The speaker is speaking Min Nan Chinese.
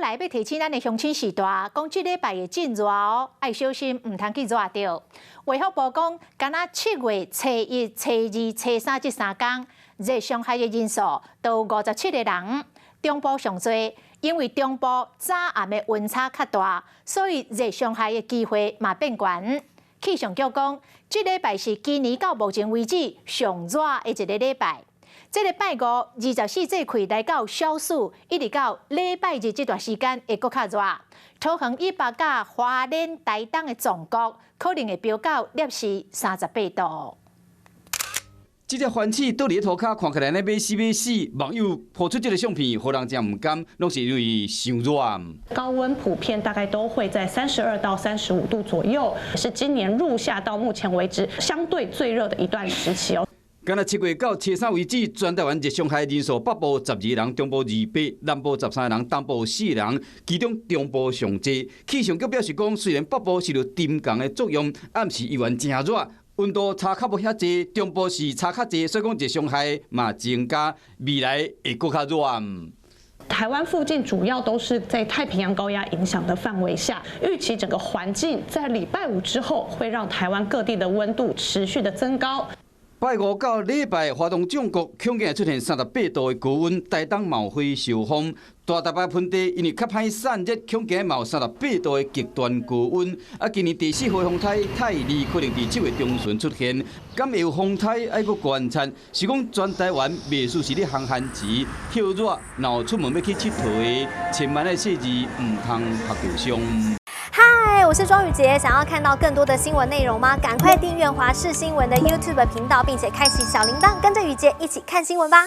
來欲提醒咱的鄉親序大，講這禮拜會真熱哦，愛小心毋通去熱著。衛福部講，敢若7月初一、初二、初三這三工，熱傷害的人數都57個人，中部上濟，因為中部早暗的溫差較大，所以熱傷害的機會嘛變懸。氣象局講，這禮拜是今年到目前為止上熱的一個禮拜。這個拜五24節氣來到小暑，一直到禮拜日這段時間會閣較熱。桃園以北佮花蓮、台東的縱谷可能會飆到攝氏38度。這隻番薯倒佇塗跤，看起來呢欲死欲死。網友 po 出這个相片，予人誠毋甘，攏是因為傷熱。高溫普遍大概都會在32到35度左右，是今年入夏到目前為止相對最熱的一段時期哦。敢若7月到初三為止，全台灣熱傷害人數北部12人，中部28，南部13人，東部4人，其中中部上濟。氣象局表示講，雖然北部受著沉降的作用，毋是猶原真熱，溫度差較無遐濟，中部是差較濟，所以講熱傷害嘛增加，未來會閣較熱。台灣附近主要都是在太平洋高壓影響的範圍下，預期整個環境在禮拜五之後會讓台灣各地的溫度持續的增高。拜五到禮拜，花東縱谷恐驚會出現38度的高溫，台東嘛火燒風。大台北盆地因為較歹散熱，恐驚嘛有38度的極端高溫。啊，今年第四號風颱泰利可能佇7月中旬出現，敢會有風颱愛閣觀察。是講全台灣袂輸是咧烘番薯、歇熱，若有出門欲去𨑨迌的，千萬愛細膩，毋通曝著傷。嗨，我是莊宇傑，想要看到更多的新聞內容嗎？趕快訂閱華視新聞的 YouTube 頻道，並且開啟小鈴鐺，跟着宇傑一起看新聞吧。